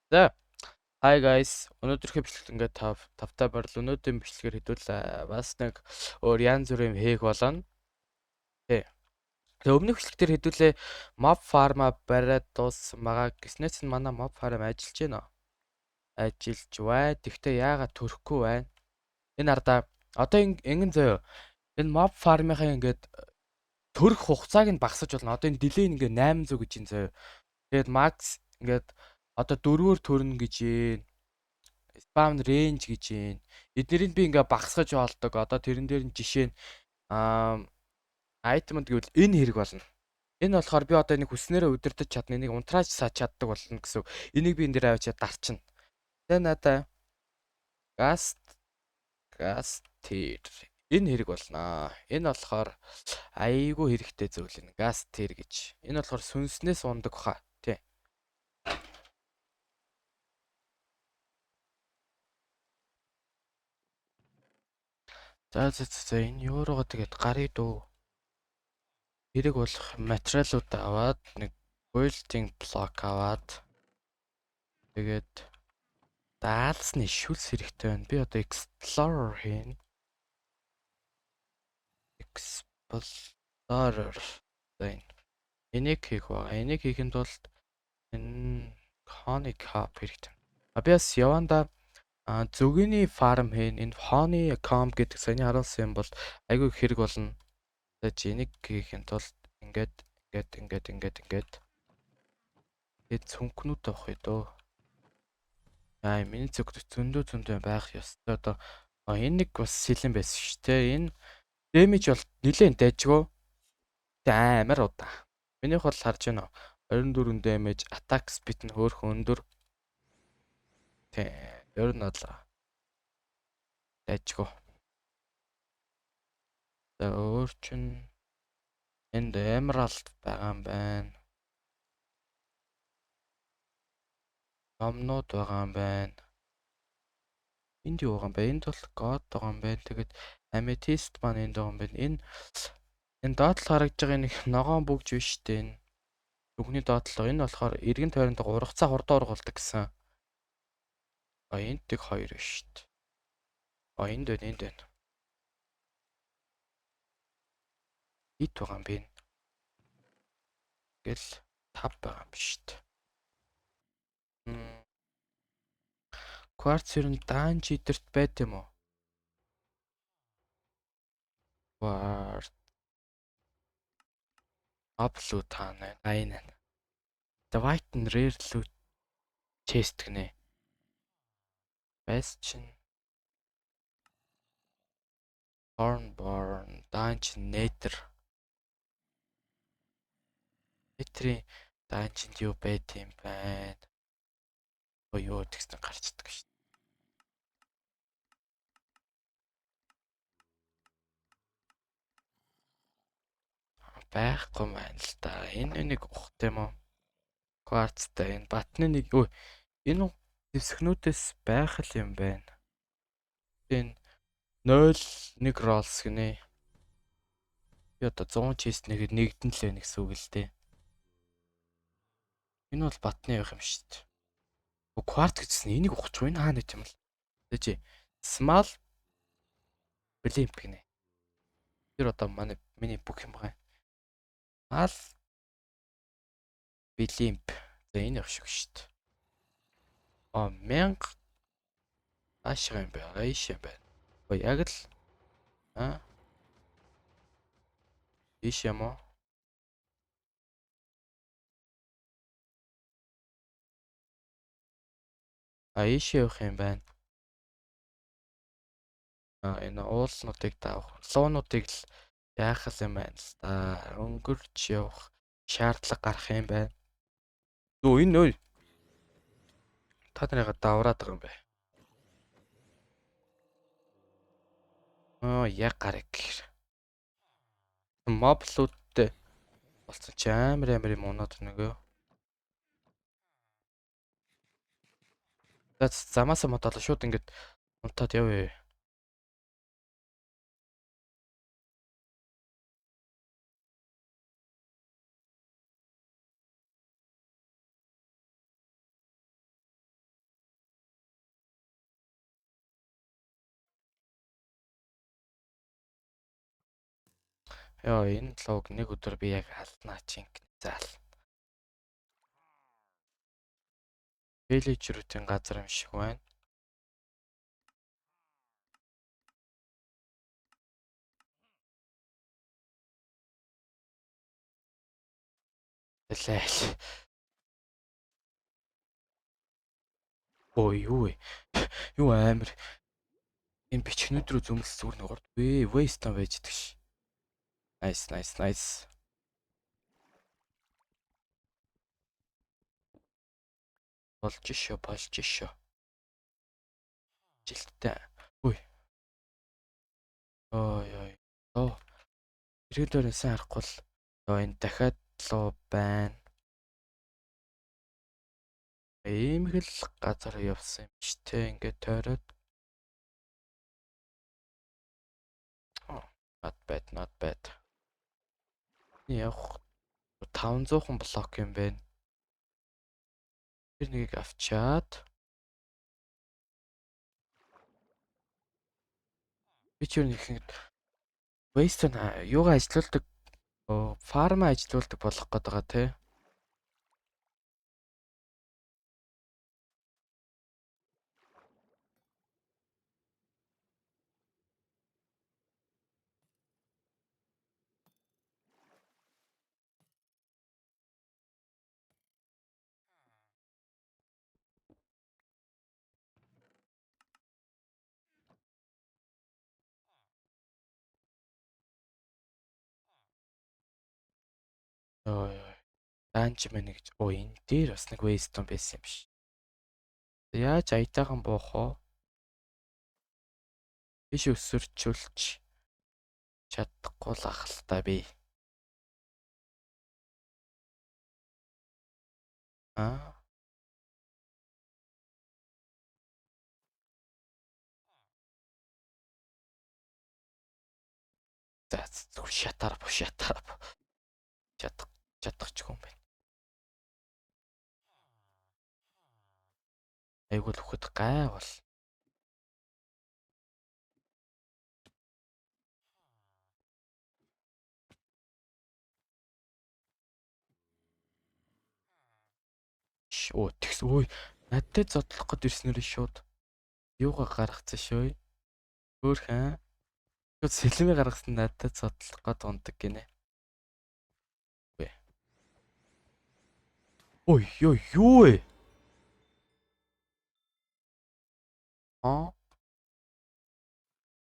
За, hi guys. Өнөөдрийнхөө бичлэгт ингээд тавтай барил. Өнөөдрийн бичлэгээр хэдүүл бас нэг өөр янз бүрийн юм хийх болно. Тэ. Тэгээ өмнөх бичлэг дээр хэдүүлээ mob farm-а бариад дууссан байгаа. Гиснээс нь манай mob farm ажиллаж байна. Ажиллаж бай. Тэгвэл яагаад төрөхгүй байна? Энэ ардаа одоо ингэн заяа. Энэ mob farm-ынхаа ингээд төрөх хугацааг нь багасгаж болно. Одоо энэ delay ингээд 800 гэж юм заяа. Тэгээд max ингээд одоо 4-өөр төрнө гэж юм. Spawn range гэж юм. Эднэрийг би ингээ багасгаж болдог. Одоо тэрэн дээр нь жишээ нь item гэвэл энэ хэрэг болно. Энэ болохоор би одоо энийг хүснээрээ удирдах чадна. Энийг унтрааж чаддаг болно гэсэн. Энийг би энэ дээр авчиад дарчна. Тэгээ надаа ghast tear энэ хэрэг болно. Энэ болохоор айгүй хэрэгтэй зүйл энэ ghast tear гэж. Энэ болохоор сүнснээс ундаг хаа. Тий. За за за энэ юу руугаа тэгээд гарыг дөө. Хэрэг болох материалууд аваад нэг building block аваад тэгээд даалсны шүлс хэрэгтэй байна. Би одоо explorer хийнэ. Explorer. За энэ. Энийг хийх байгаа. Энийг хийхэд тулд энэ honey cup хэрэгтэй. А би бас явандаа зүгэний farm хийн. Энэ honey comb гэдэг саяны харуулсан юм бол айгүй хэрэг болно. За чи энийг хийхин тулд ингээд ингээд ингээд ингээд ингээд тэгээд цүнхнүүд авах юм дөө. Аа миний зүгт зөндөө зөндөө байх ёстой. Одоо энэ нэг бас сэлэн байсан шүү дээ. Энэ damage бол нилээн дайжгүй. Тэ амар удаа. Минийх бол харж байна уу? 24 damage, attack speed нь хөөрхөн өндөр. Тэ ер нь бол дайжгүй. За өөр чин энд emerald байгаа юм байна. Номнууд байгаа юм байна. Энд юу байгаа юм бэ? Энд бол god байгаа юм байна. Тэгээд amethyst маань энд байгаа юм байна. Энэ доотлол харагдж байгаа нэг ногоон бүгж биш үү? Энэ нүхний доотлол. Энэ болохоор эргэн тойронд ургацаа хурдан ургуулдаг гэсэн. А энд тэг 2 биш үү? А энд байна, энд байна. Ит байгаа юм бэ? Гэл 5 байгаа юм биш үү? Кварц ер нь данж идэрт байт юм уу? Кварц Upload таана. Энэ. The white and rare loot chest гинэ. Bastion Thornborn Dungeon Nether. Nether-ийн dungeon-д юу байт юм байна? Ой юу тэгсэн гарчдаг шүү. Байхгүй маань л да. Энэ нэг ухт юм уу? Кварцтай энэ батны нэг өө энэ дэвсгнүүдээс байх л юм байна. Энэ 0.1 rolls гинэ. Би одоо 100 chest нэгэд нэгдэн л байна гэсэн үг л дээ. Энэ бол батны явах юм шүү дээ. Кварц гэжсэн энийг ухчих энэ хаана юм бол. Тэжээ. Small blimp гинэ. Тэр одоо манай миний бүх юм байгаа. Мал blimp. За энэ явах шиг шүү дээ. А 1000 аашгаа юм байна. Ааш юм байна. Ой яг л а ийш юм уу? А ийш явах юм байна. А энэ уулнуудыг давах. Луунуудыг л яах юм байна л да. Өнгөрч явах шаардлага гарах юм байна. Дөө энэ нөө та нарыгаа давраад байгаа юм байна. Аа яг гарыг гэхэр. Моблуудтэй болсон чи амар амар юм унаад нөгөө. За замаасаа модолоо шууд ингээд унтаад явъя. Йоо, энэ луг нэг өдөр би яг алнаа чинь заал. Villager-үүдийн газар юм шиг байна. Лээл. Ой, юу вэ? Юу амар. Энэ бичгнүүд рүү зүмэл зүгээр нэг урд. Вэ, waste байж идэг ш. Nice, nice, nice. Болж шүү, болж шүү. Жилттэй. Үй. Ой, ой. Оо. Иргэдээр сайн харахгүй л ёо, энэ дахиад луу байна. Ийм их л газар явсан юм чи те, ингээд тойроод. Not bad, not bad. Явах 500 блок юм байна. Тэр нэгийг авчаад би ч юу нэг ингэ Waystone юугаа ажилуулдаг, farm аа ажилуулдаг болох гээд байгаа те. Ой ой. Данж мэнэ гэж. Ой, энэ дээр бас нэг Waystone байсан юм биш. Яаж аятайхан буух вэ? Биш өсөрчүүлж чадахгүй л ах л та би. Аа. За, зүгээр шатаар бо, шатаар бо. Чадах ч юм байна. Айгуул өгөхөд гай бол. Өө, тэгс ой, надтай зодлох гээд ирснээр шууд юугаа гаргацсан шүү. Хөөхөн. Шууд сэлмээ гаргасан, надтай зодлох гээд ундаг гинэ. Ой, ёо, юу вэ? Аа.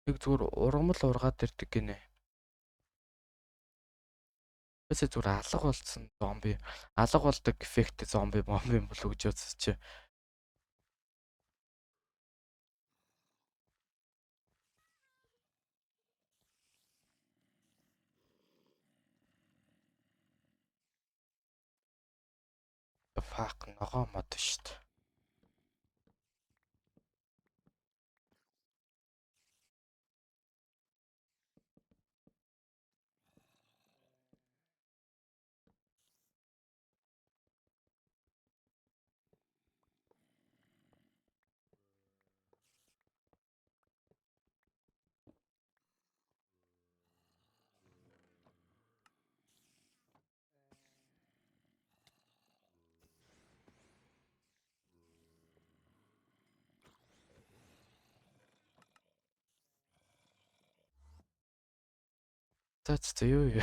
Нэг зүгээр ургамал ургаад ирдэг гинэ. Тэсээ зүгээр алга болсон зомби, алга болдог эффект зомби бомби юм болов гэж бодсон чи. Fuck, ногоон мод шүү дээ. За за, юу юу.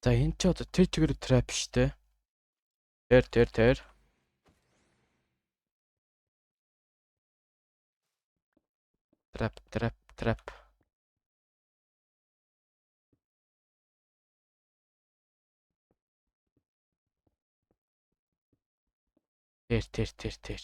За, энэ ч одоо тэр чигээр trap штэ. Тэр тэр тэр. Trap, trap, trap. Тэр тэр тэр тэр.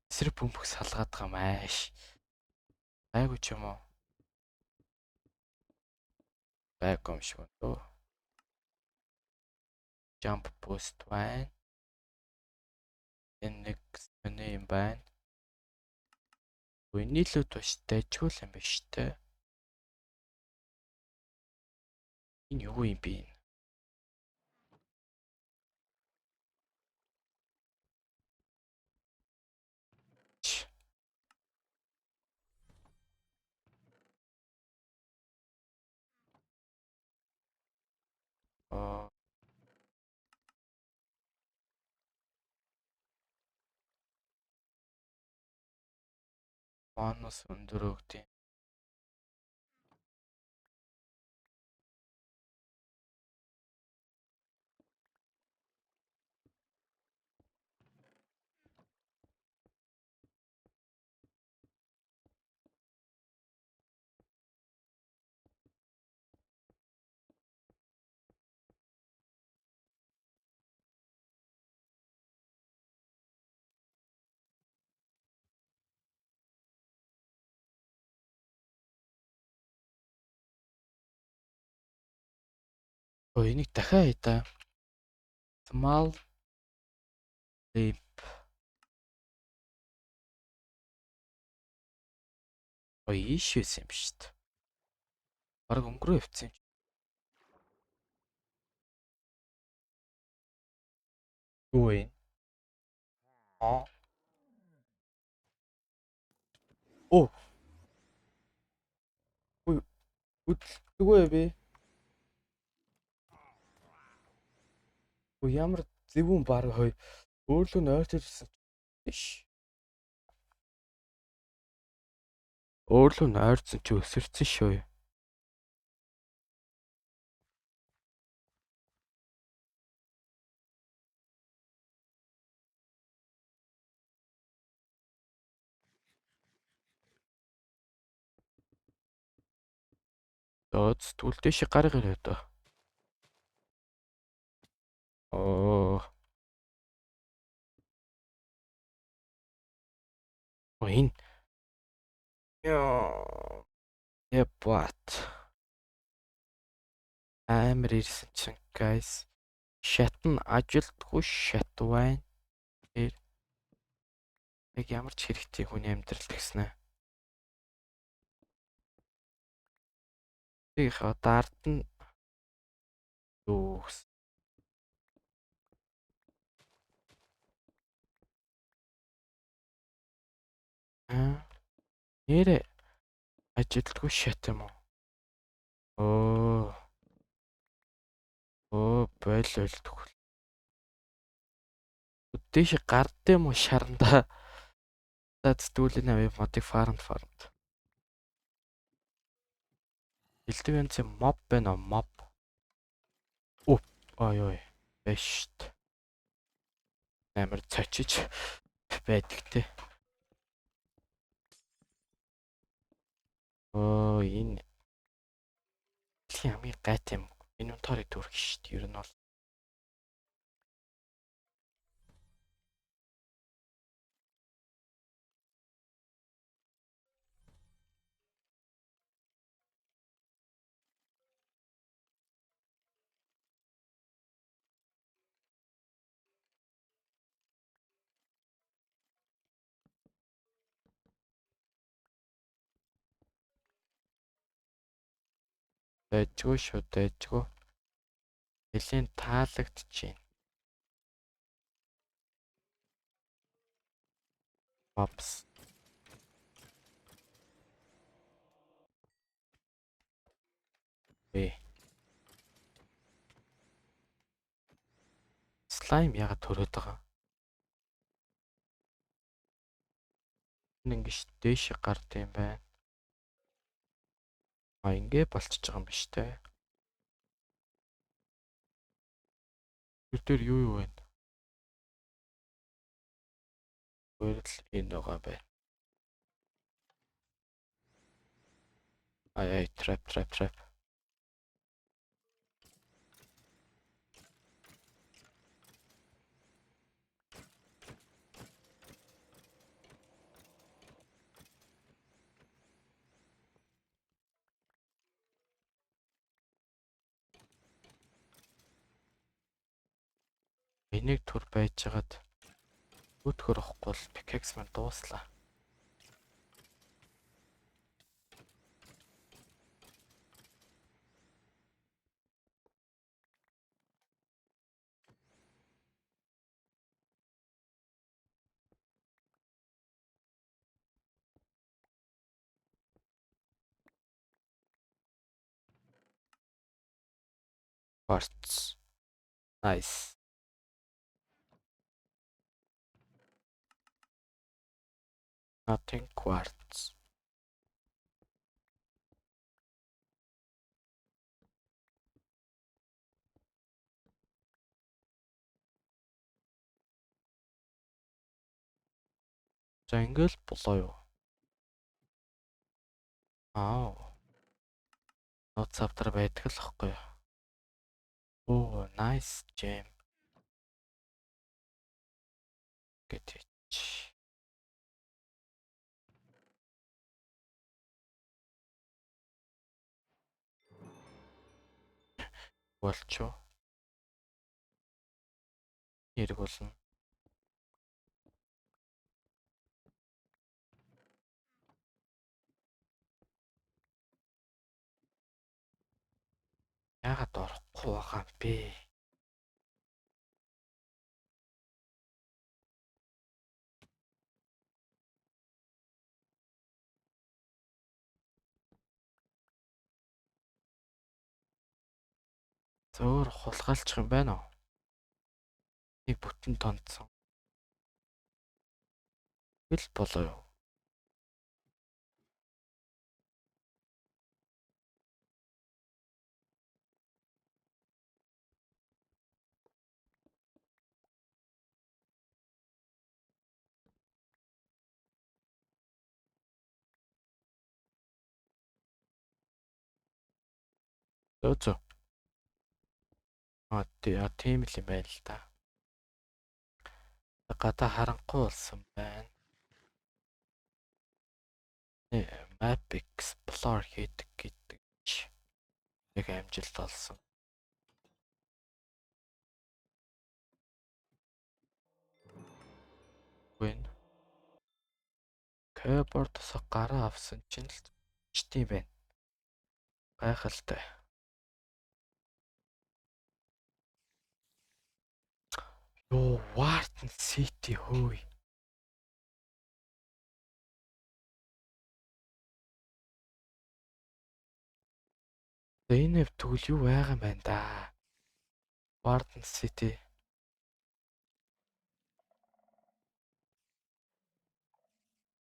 Эсрэг бөмбөг салгаад байгаа юм ааш. Айгуу ч юм уу? Байггүй юм шиг байна дөө. Jump boost байна. Энэ нэг сони юм байна. Нийлүү туш дайжгүй юм байна шүү дээ. Энэ юу юм бэ? Аа. Бонус өндөр өгдөг. Өө, энийг дахиад хий та. Small leap. Ой, ийш байсан юм шүү дээ. Бараг өнгөрөө явцсан юм. Юу вэ? Аа. Оо. Үй, хөдөлдөгөө би. Үй, ямар зэвүүн баг хой. Өөрлөө нь ойртож ирсэн биш. Өөрлөө нь ойртсон чи өсөрцөн шүү. Зөөц тэгвэл дэше гарыг ирээ дөө. Оо. Оо, энэ. Яа. Ябат. Амар ирсэн чинь guys. Шат нь ажилтгүй шат байна. Тэр яг ямар ч хэрэгтэй хүний амьдрал тэгснэ. Тэг одоо ард нь юу гэсэн. Аа. Нэрэ ажилтгүй шат юм уу? Оо. Оо, бойл бойл төгөл. Дээш гард юм уу шарандаа. За зүтгүүлэн авъя модыг фармд фармд. Элдв янзын моб байна уу? Моб. Оо, ой ой. Байж шт. Амар цочиж байдаг те. Оо, энэ дэлхийн хамгийн гайт юм. Инвентори төрөх шт. Ер нь бол дайжгүй шүү, дайжгүй. Нэлийн таалагдчихээн. Mobs. Бэ. Слайм яагаад төрөөд байгаа? Энэ ингэж дээш гард юм байна. А ингэ болчихж байгаа юм биш те. Тэр дээр юу юу вэ? Өөр л энэ байгаа байна. Ай ай, trap trap trap. Энийг түр байжгаад өтгөр орохгүй бол pickaxe маань дууслаа. Quartz. Nice. Nothing quartz. За ингээл болоо юу? Аа. Нууц авдар байдаг л ахгүй юу? Оо, nice gem. Гэж. Болчоо. Хэрэг болно. Яагаад орохгүй байгаа юм бэ? Зөөр хулгайлчих юм байна уу? Нэг бүтэн тонцсон. Хэл болоо юу? Зөө зөө. А тийм л юм байна л да. Гадаа харанхуй болсон байна. Map Explorer хийдэг гэдэг нэг амжилт олсон. Вэн. Keyboard-оос гараа авсан чинь л чтий байна. Гайхалтай. Йоо, Warden City хөөе. За энэ тэгвэл юу байгаа юм байна да? Warden City.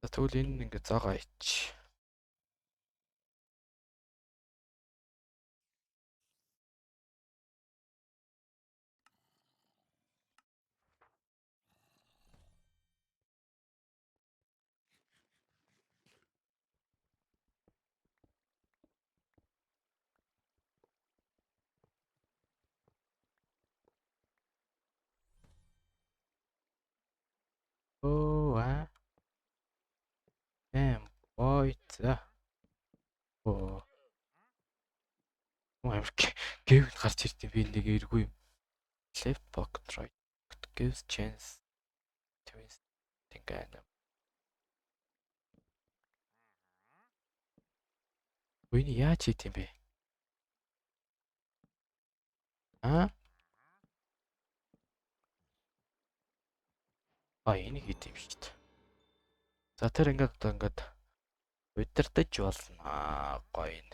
За тэгвэл энэ ингээ зоогоо ич. Оо аа. Эм бой за. Оо. Амар гэв гарч ирдээ би нэг эргүй юм. Left pocket right pocket gives chance to think and. Үгүй яаж хийт юм бэ? Аа? А энийг хийт юм шүү дээ. За тэр ингээд одоо ингээд удирдах болно. Гоё юм.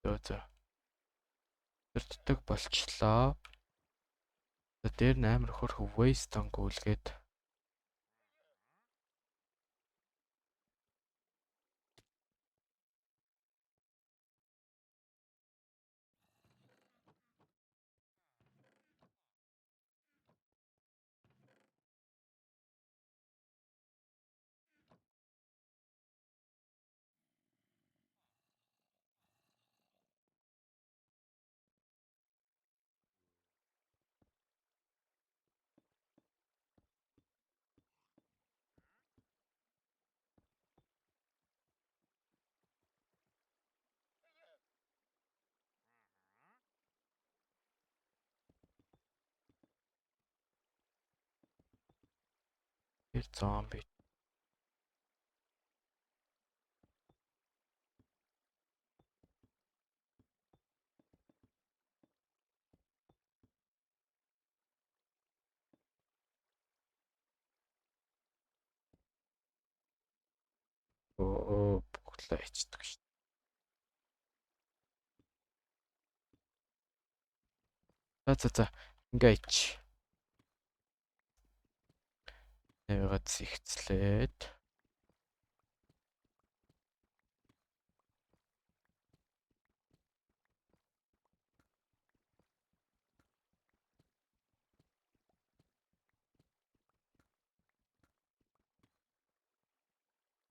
Зөө зөө. Удирддаг болчлоо. За дээр нь амар хөрх waystone гүйлгээд тэр зомби. Өө бүхлээ хийчихдэг шүү. За за за. Ингээ ич. Навигаа зэгцлээд.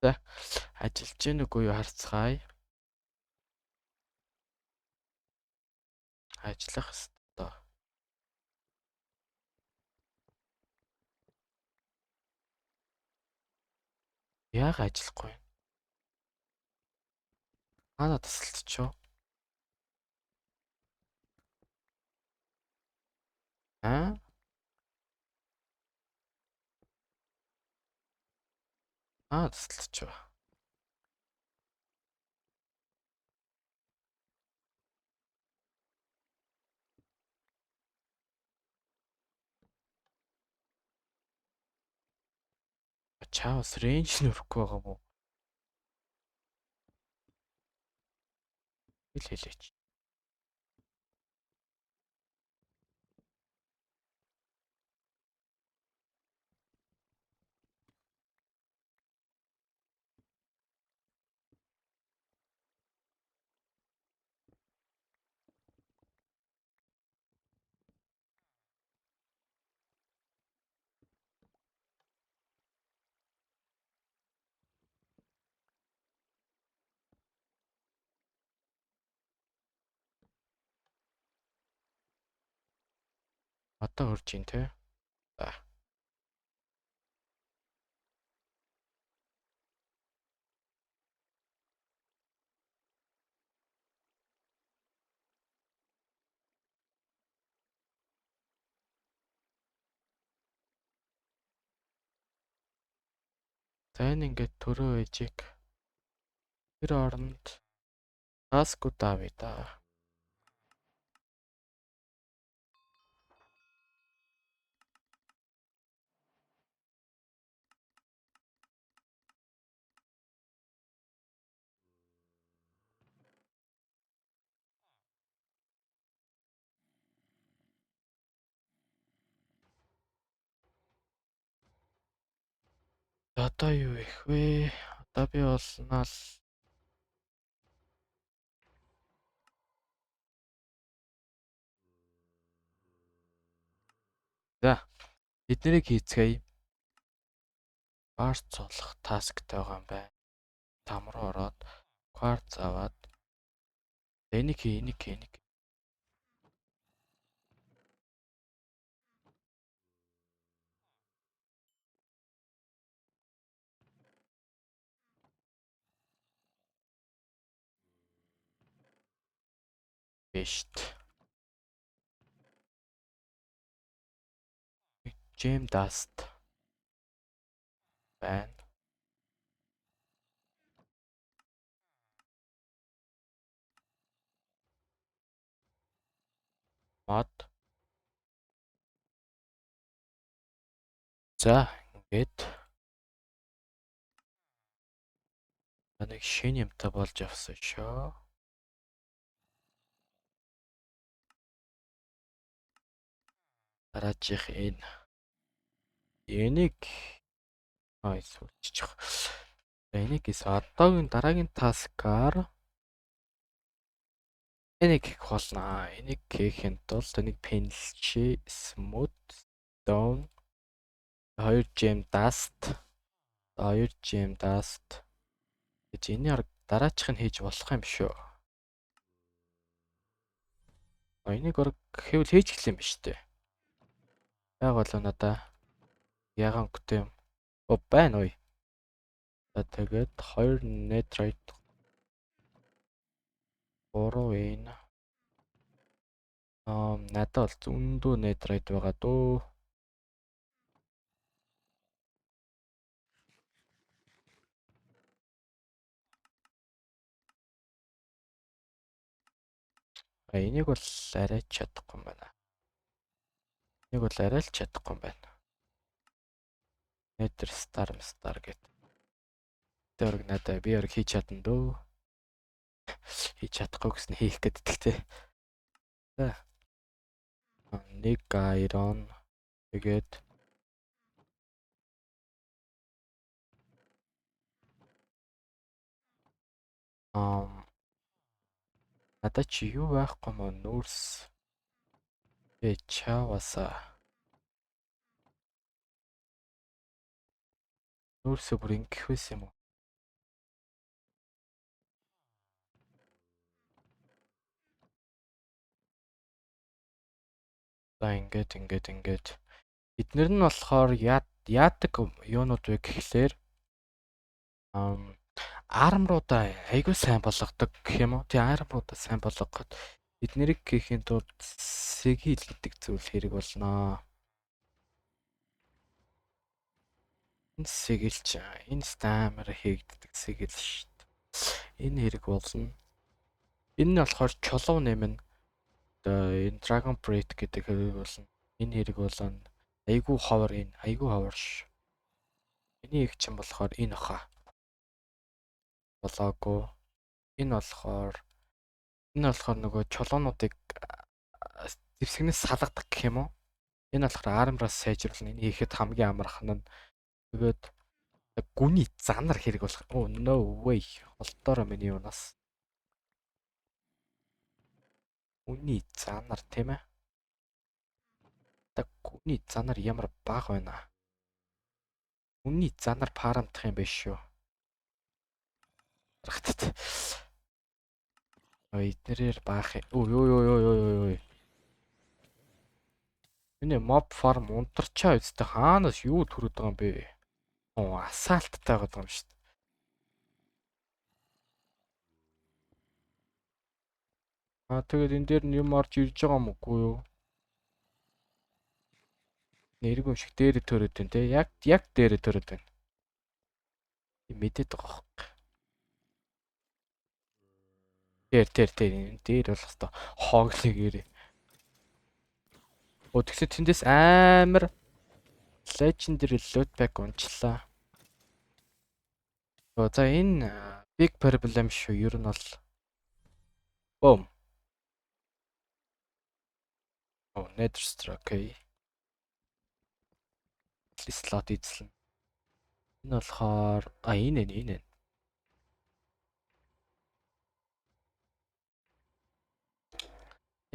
За ажиллаж гин үгүй юу харцгаая. Ажиллах ёстой. Яг ажиллахгүй юм. Хаана тасалдчихв? Аа? Аа тасалдчихв. Чаавас рейнж нь өрөхгүй байгаа мó? Хэл хэлээч. Одоо хурж ийн те. За. За энэ ингээд төрөө ээжийг тэр оронд таскууд авъя да. Одоо юу их вэ? Одоо би болноо л за эднэрийг хийцгээе. Кварц олох тасктай байгаа юм байна. Там руу ороод кварц аваад энийг хий, энийг хий, энийг. Бишт. Gem dust байна. Мод. За ингээд нэг шинэ юмтай болж авсан шүү. Дараачих энэ. Энийг сүлжчих. Энийг эс одоогийн дараагийн таскаар энийг хийх болно. Энийг хийхин тулд энийг пенэлчи smooth stone 2 gem dust 2 gem dust гэж энэ дараачих нь хийж болох юм шүү. Энийг хэвэл хийж эхлэх юм биш үү? Яг болоо надаа ягаан өнгөтэй юм. О байна ой. За тэгээд 2 netherite 3 энэ. Надад бол зөндөө netherite байгаа дөө. Энийг бол арай ч чадахгүй юм байна. Энийг бол арай л чадахгүй юм байна. Nether star star гэт. Гэтэ орог надаа би орог хийж чадна дөө. Хийж чадахгүй гэсэн хийх гэдэг те. За. Нэг iron тэгээд ам надад чи юу байхгүй мó, нүүрс. Бэ чаваса. Нүүрсээ бүр ингэх байсан юм уу? За, ингээд ингээд ингээд эднэр нь болохоор яадаг юунууд вэ гэхлээр armor уудаа айгүй сайн болгодог гэх юм уу? Тий, armor уудаа сайн болгоход эднэрийг хийхин тулд sigil гэдэг зүйл хэрэг болно. Энэ sigil ч энэ стамер хийгддэг sigil шүү дээ. Энэ хэрэг болно. Энэ нь болохоор чулуу нэмнэ. Одоо энэ Dragon Breath гэдэг хэрэг болно. Энэ хэрэг болно. Айгүй ховор, энэ айгүй ховор ш. Эний их чинь болохоор энэ баха. Болоогүй. Энэ болохоор нөгөө чулуунуудыг зэвсэгнээс салгадаг гэх юм уу? Энэ болохоор armor аас сайжруулна. Энэ хийхэд хамгийн амархан нь. Тэгээд гүний занар хэрэг болох. Oh, no way. Холдоороо миний юунаас. Гүний занар, тийм ээ. Та гүний занар ямар бага байна. Гүний занар farm дах юм биш шүү. Рахтат. Ой, эднэрээр баах юм. Өө ёо ёо ёо ёо ёо. Энэ mob farm унтарчаа үстэй, хаанаас юу төрөд байгаа юм бэ? Оо, асаалттай байгаа юм шүү дээ. Аа, тэгээд энэ дээр нь юм орж ирж байгаа юм уу юу? Нэрэг юм шиг дээр төрөд байна те. Яг яг дээр төрөд байна. Мэдээд байгаа хөөе. Тэр тэр тэр энэ дээр болох хэвээр хооглогээрээ. Оо, тэгсэн тэндээс амар legendary loot bag унчлаа. Оо, за, энэ big problem шүү ер нь бол. Boom. Оо, nether star, okay. Slot эзлэн. Энэ болохоор энэ энэ энэ.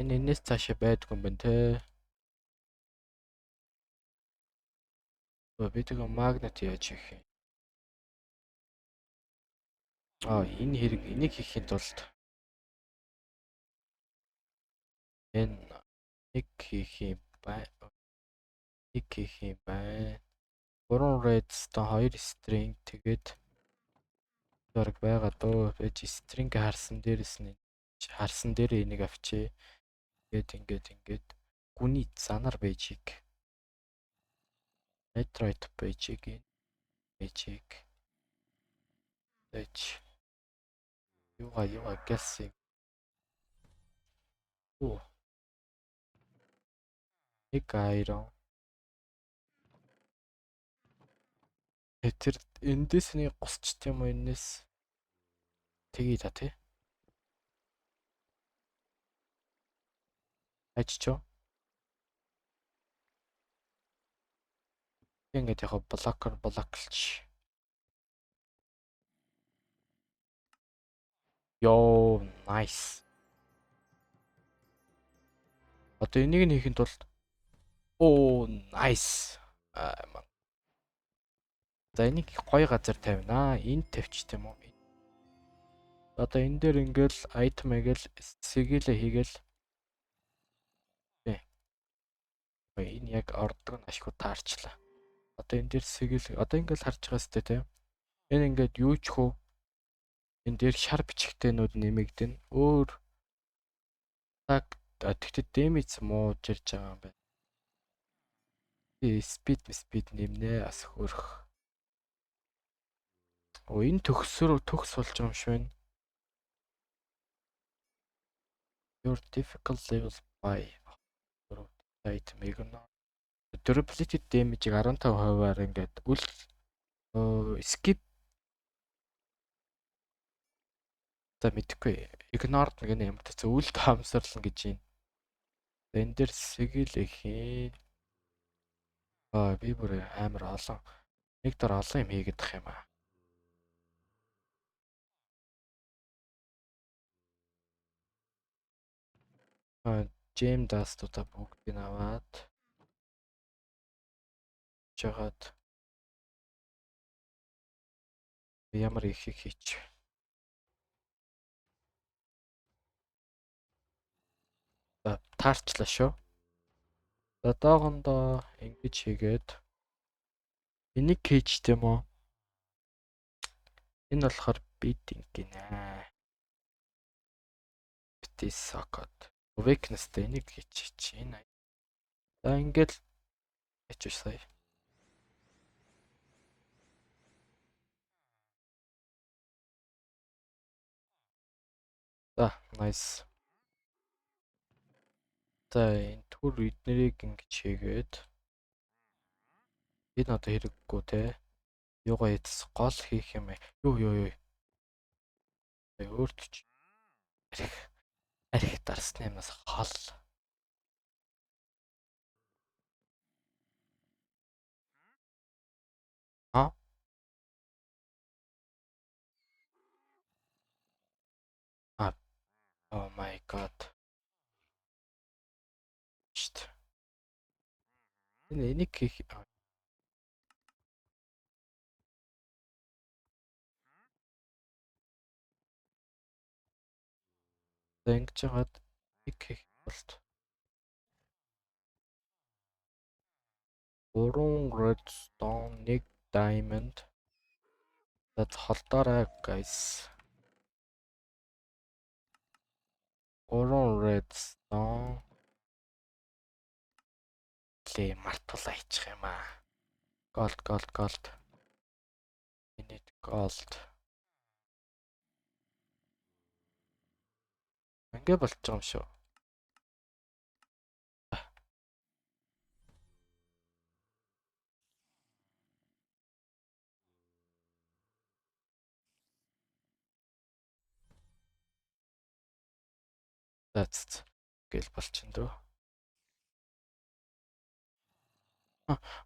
Энэ энэс цаашаа байдгүй юм байна те. Би тэгээ magnet яаж хийх юм? Аа, энэ хэрэг энийг хийхийн тулд энэ нэг хийх юм бай. Нэг хийх юм байна. 3 redstone, 2 string, тэгээд зураг байгаа дөө. Байж string харсан дээрэс нь харсан дээр энийг авчээ. Ингээд ингээд ингээд гүний занар байжиг. Netherite байжиг, байжиг. Байж. Юуга юуга гэлсэн. Оо. Нэг iron. Тэр эндээс нэг гусчт юм уу энэс? Тэгье та тий. Ажиж. Ингээд яг блокер блоклч. Йоо, nice. Одоо энийг нь хийхэд тулд оо, nice. Аа. За, энийг гоё газар тавина. Энд тавьчих юм уу? Одоо энэ дээр ингээл item хийгээл, sigil ээ хийгээл. Тэ. Энэ яг ордог нь ашгүй таарчлаа. Одоо энэ дээр sigil одоо ингээл харж байгаа сте тэ. Энэ ингээд юу ч хөө энэ дээр шар бичгтэнүүд нэмэгдэнэ. Өөр так тэгтээ damage муу жирж байгаа юм байна. Speed speed нэмнэ бас хөрөх. Оо, энэ төгсөр төгс болж байгаа юм шиг байна. Your difficult level by item ignore. Durability damage-ийг 15%-аар ингээд үл skip. За мэдэхгүй. Ignore гэнэ ямар ч үл тоомсорлно гэж юм. Энэ дээр сэгэл хийн. Аа би бүр амар олон нэг дор олон юм хийгээд тах юм аа. Аа gem dust-уудаа бүгдийг аваад жагаад ямар их их хийч. За таарчлаа шүү. За доогондоо ингэж хийгээд энийг хийчтэй юм уу? Энэ болохоор beating гинэ. Бити socket. Weakness-тэй энийг хийчих. Энэ. За ингээд хийчих сая. За nice. За энэ түр эднэрийг ингэж хийгээд энэ одоо хэрэггүй те. Юугаа эцэс гол хийх юм бэ? Юу юу юу. Өөрт ч арх арх дарсны юмнаас хол. А? А. Oh my god. Shit. Энэ энийг хийх. За ингэж хагаад нэг хийх болт. 3 redstone, 1 diamond. За холдоорой guys. 3 redstone. Лээ мартуулаа хийчих юм аа. Gold gold gold. We need gold. Ингээ болчих юм шүү. За гэл болчин дөө.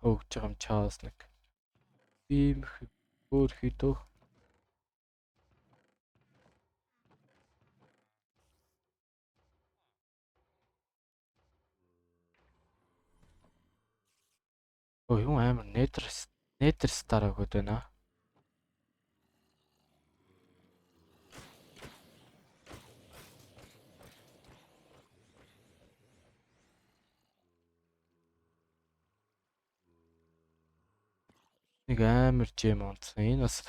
Өгж байгаа юм чаас нэг. Ийм өөр хийдөө. Өө юм амар nether star өгöd байна. Нэг амар gem унтсан. Энэ бас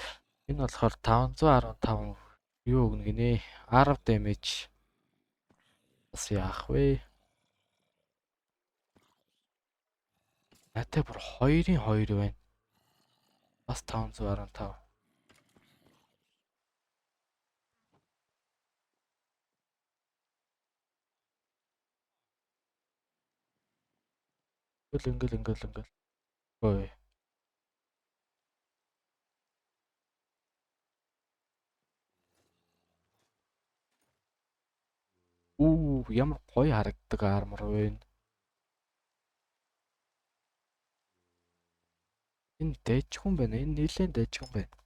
энэ болохоор 515 юу өгнө гинэ? 10 damage. Бас яах вэ? Натаа бүр 2-ын 2 байна. Бас 515. Ингээл ингээл ингээл. Ой. Үү, ямар гоё харагддаг armor вэ? Энэ дайжгүй байна. Энэ нэлээд дайжгүй байна.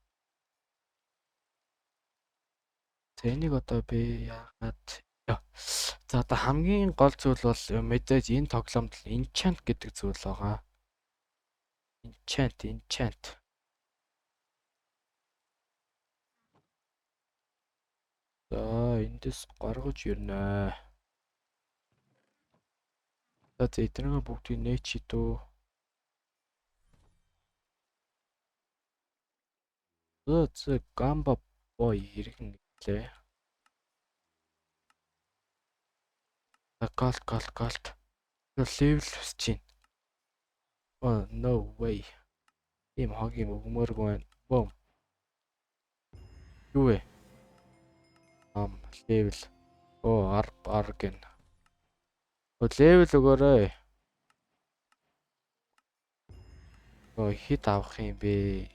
За энийг одоо би яагаад. За одоо хамгийн гол зүйл бол мэдээж энэ тоглоомд enchant гэдэг зүйл байгаа. Enchant, enchant. За эндээс гаргаж ирнэ. За эднэрээ бүгдийг нээчий дөө. За гамба бой иргэн гэлээ. За gold gold gold. Level өсөж байна. Oh no way. Ийм хог юм өгмөөргүй байна. Бом. Юу вэ? Level. Оо ар ар гэн. Оо level өгөөрэй. Ой хит авах юм бэ?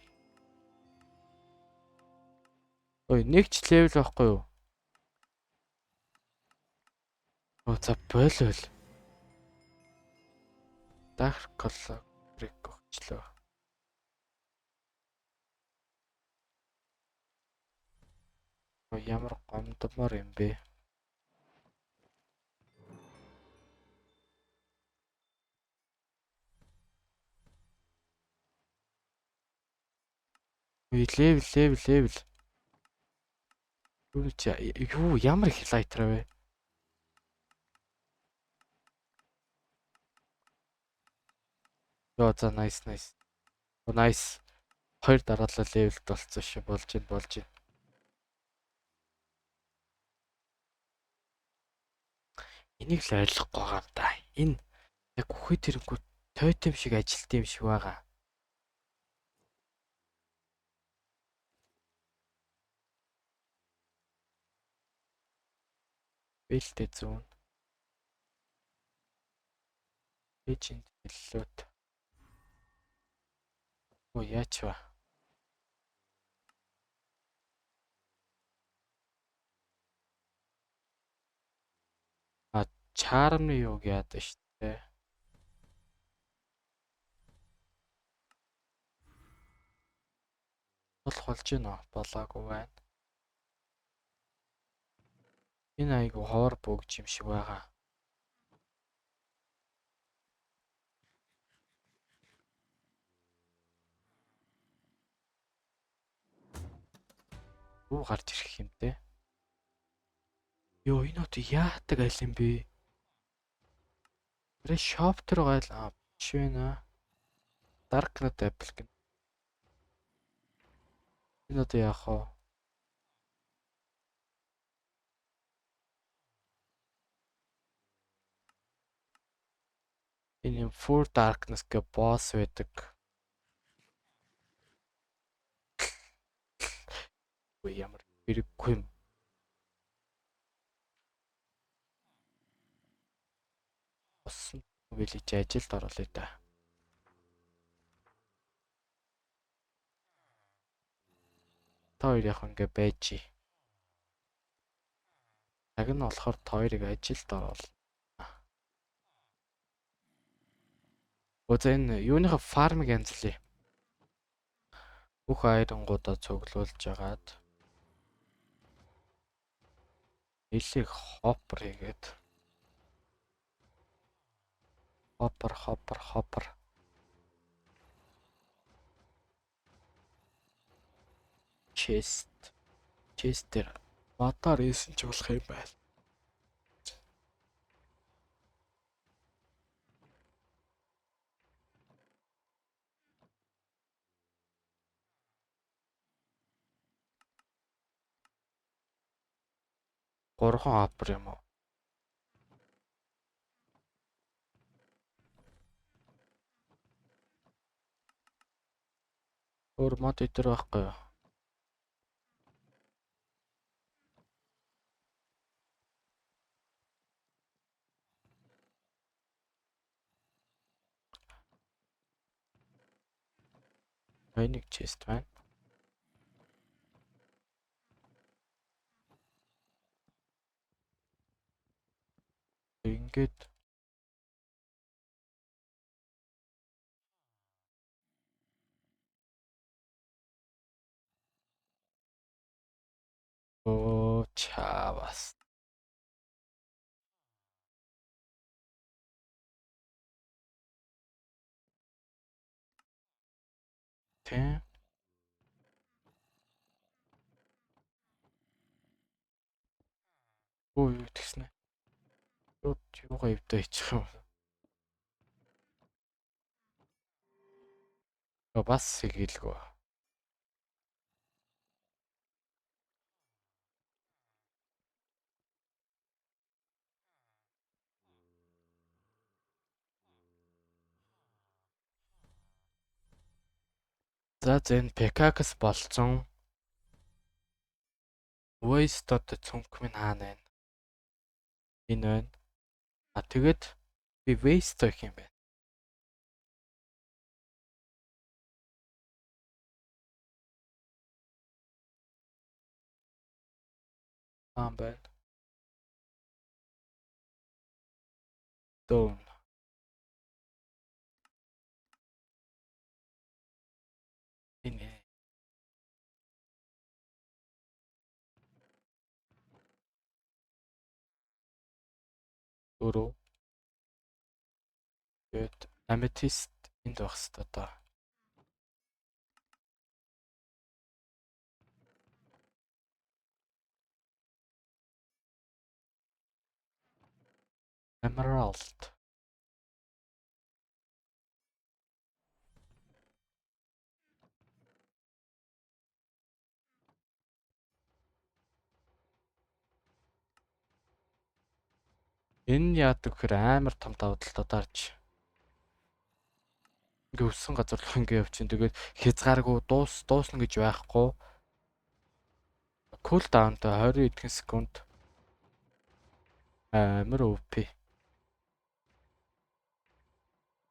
Ой нэг ч level байхгүй юу? Оо за болол. Dark Color өгчлөө. Ямар гомдмор юм бэ? Үе level level level. Юу чи юу ямар их elytra вэ? Йоо за nice nice. Nice. Хоёр дараалал level д болцсон шүү. Болж гин болж гин. Энийг л ойлгохгүй байгаа юм да. Энэ яг үхээ тэрэнгүү totem шиг ажилт юм шиг байгаа. Бэлтэй зүүн. Ээжинд хэллүүт. Оо яач вэ? А charm ны юуг яадаг шүү дээ. Болох болж гинэ үү? Болоогүй байна. Энэ айгу ховор бөгж юм шиг байгаа. Юу гарч ирэх юм те? Йоо энэ хот яадаг айл юм бэ? Тэр shop тэр гайл аа биш байна. Darknet Apple гэн. Энэ одоо яах вэ? Энэ юм Four Darkness гэх boss байдаг. Үгүй ямар хэрэггүй юм. Болсон village ажилд оруулъя да. Та хоёр яг ингээ байж. Цаг нь болохоор та хоёрыг ажилд оруул. Өө за энэ юуныхаа farm ыг янзлая. Бүх iron гуудаа цуглуулж агаад нэлийг hopper хийгээд hopper hopper hopper chest chest дээр модоор ийсэн ч болох юм байна. Гурван hopper юм уу? Өөр мод өдр байхгүй юу? Нэг chest байна. Ингээд оо чавас. Тэ. Оо юу тэгснэ? Юу юугаа эвдээ ичих юм. Бас сэгэлгүй. За за энэ pickaxe болцсон. Waste одоо цүнх минь хаана байна? Энэ байна. А тэгэд би waste гэх юм байна. Аа байна. Stone. Энэ. Дөрөв. Тэгээд amethyst энд байх хэвээр одоо. Emerald. Энэ яадаг гэхээр амар том давуу талтай дарж. Ингээ өссөн газар руу ингээ явчихин. Тэгээд хязгааргүй дуусна гэж байхгүй. Cool down-тай 20 эдхэн секунд. Амар OP.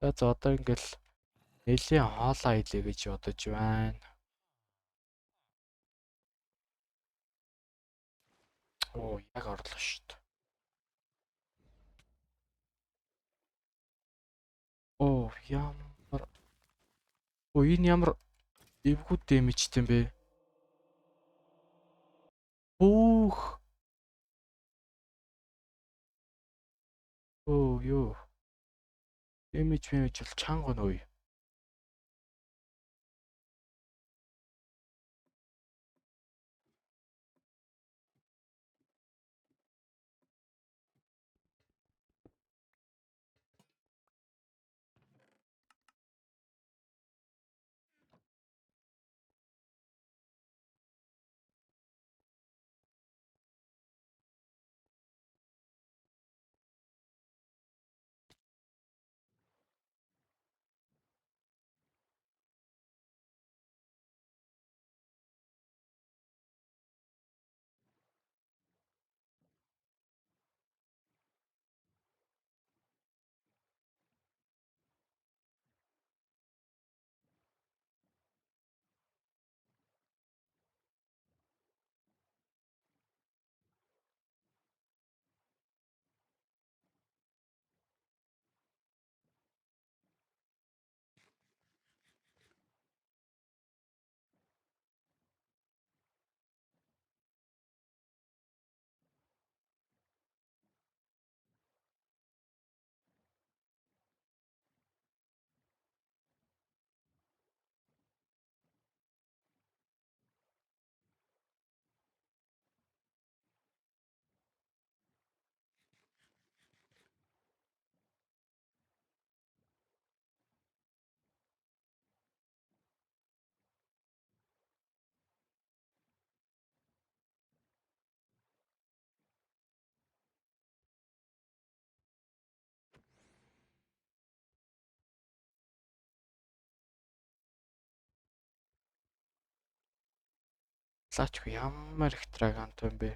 За одоо ингээл нэлийн хоолоо хийлээ гэж бодож байна. Оо яг орлоо шүү дээ. Оо ямар. Оо энэ ямар эвгүй дэмэжтэй юм бэ? Хөөх. Оо ёо. Дэмэж мэмэж бол чанга нөө. Лаачгүй ямар их драгант юм бэ?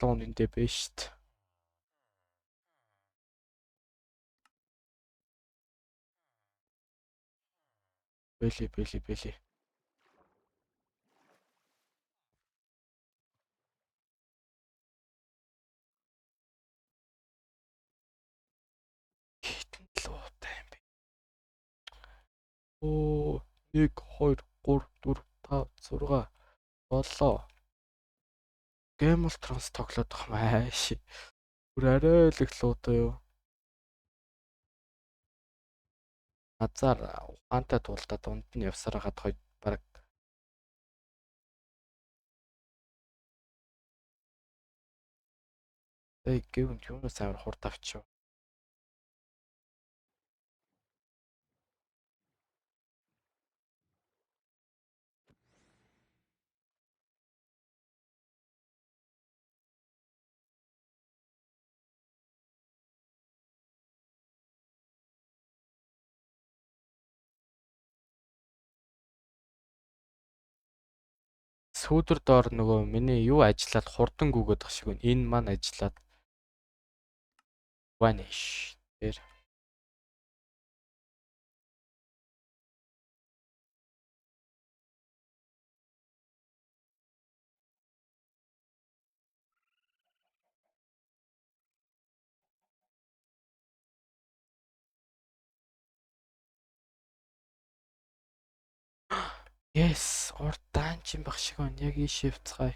Луун эндээ биш шүү дээ. Бэли бэли бэли. Хитэн луутай юм бэ? Оо 1 2 3 4 5 6 7. Game of Thrones тоглоод байгаа юм ааш. Бүр арай л их луутай юу. Азар ухаантай туулдаа дунд нь явсаар хагаад хойд баг. Эй гэвэн юунаас амар хурд авчив. Сүүдэр доор нөгөө миний юу ажиллаад хурдан гүгээд ах шиг байна. Энэ маань ажиллаад vanish. Тэр. Yes, урд данчин баг шиг байна. Яг ийш явцгаая.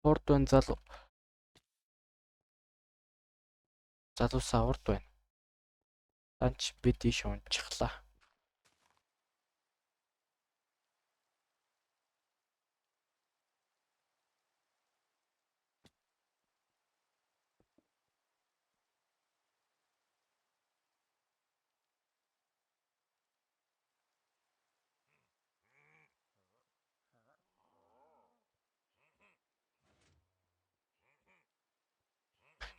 Урд байна залуу. Залуусаа урд байна. Данч бид ийш унчихлаа.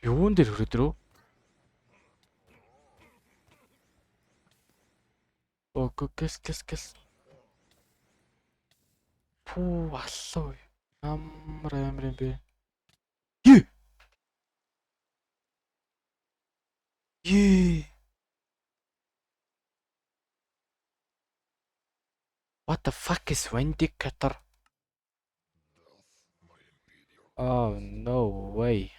Юун дээр хөрөд рүү? Оо гэс гэс гэс. Пүү аллаа. Ямар амар юм бэ? Е. Е. What the fuck is Vindicator? Oh no way.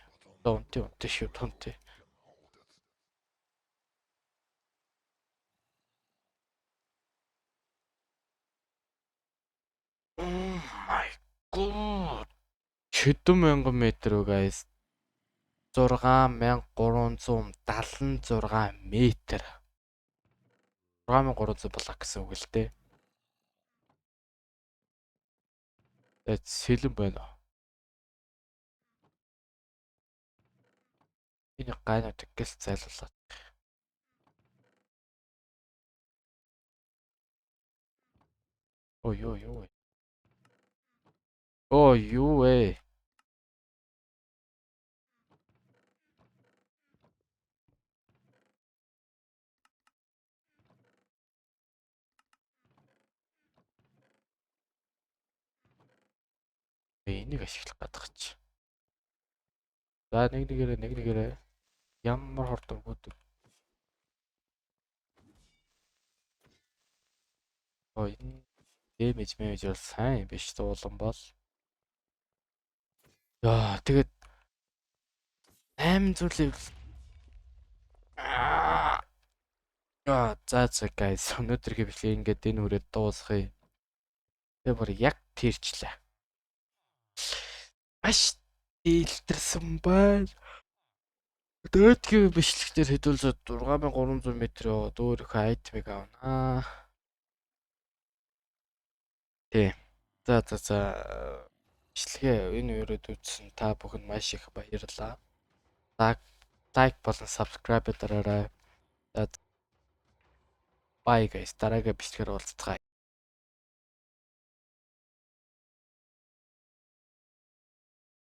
Унтээ унтээ шүү тунтээ. Oh my god. Хэдэн мянган метр үү guys? 6376 метр. 6300 блок гэсэн үг л дээ. Тэгээд сэлэн байна. Энэ гайнууд гэл зайлуулаад. Ой юу юу вэ? Оо юу вэ? Би энийг ашиглах гэдэг чи. За нэг нэгээрээ нэг нэгээрээ ямар хурдан гүдэг. Ой энэ дэмэж мэмэж бол сайн биш дуулан бол. Яа тэгээд 8 зүйлийг Аа за за guys өнөөдрийн бичлэг ингээд энэ хүрээд дуусгая. Тэгээ бүр яг тэрчлээ. Маш дийлтэрсэн байна. Дөөдгийн бичлэг дээр хэдүүлээ 6300 м яваад өөрийнхөө айтемыг авнаа. Тий. За за за бичлэгээ энэ өрөөд үзсэн та бүхэнд маш их баярлалаа. Лайк болон subscribe дараарай. За bye guys, дараагийн бичлэгээр уулзцгаая.